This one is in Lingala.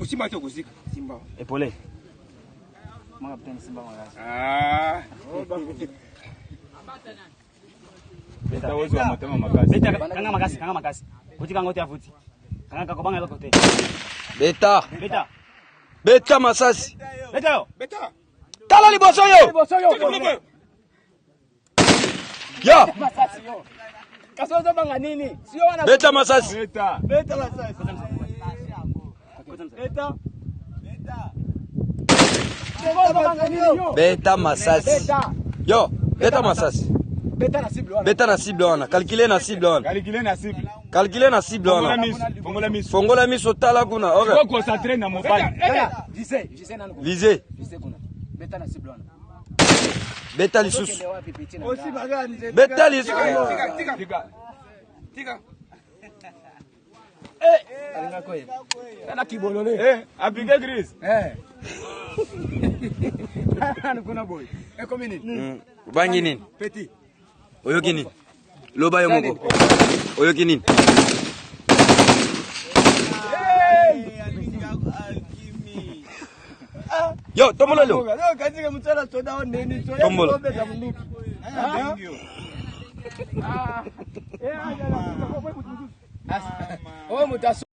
Osimba te okozika. Simba. Epole. Mwa kapitani simba makasi. Ah. Beta ozwa motema makasi. Beta kanga makasi, kanga makasi. Kotika ngo te afuti. Kanga kakobanga eloko te. Beta. Beta. Beta masasi. Beta yo. Beta. Tala liboso yo. Liboso yo. Yo. Masasi yo. Kasi ozobanga nini? Si yo wana. Beta masasi. Beta. Beta masasi. Beta. Beta. Beta masasi. Beta. Yo, beta masasi. Beta na cible wana. Beta na cible wana. Calculer na cible wana. Calculer na cible. Calculer na cible Fongola wana. miso. Fongola miso. Fongola miso tala kuna. Faut Okay. concentrer na mobali. Beta. Vise, vise nanu. Visez. Vise kuna. Beta na cible wana. Beta lisusu. Okende wapi petit na nga? Beta lisusu. Tika. Tika. Tika. Alinga koyeba. Tala kibolole. Eh, appliquer grise. Eh. Nanu kuna boye. Ekomi nini? Obangi nini? Petit. Oyoki nini? Loba yo moko. Oyoki nini? Yo, tombola leo. Tombola. Oyo moto.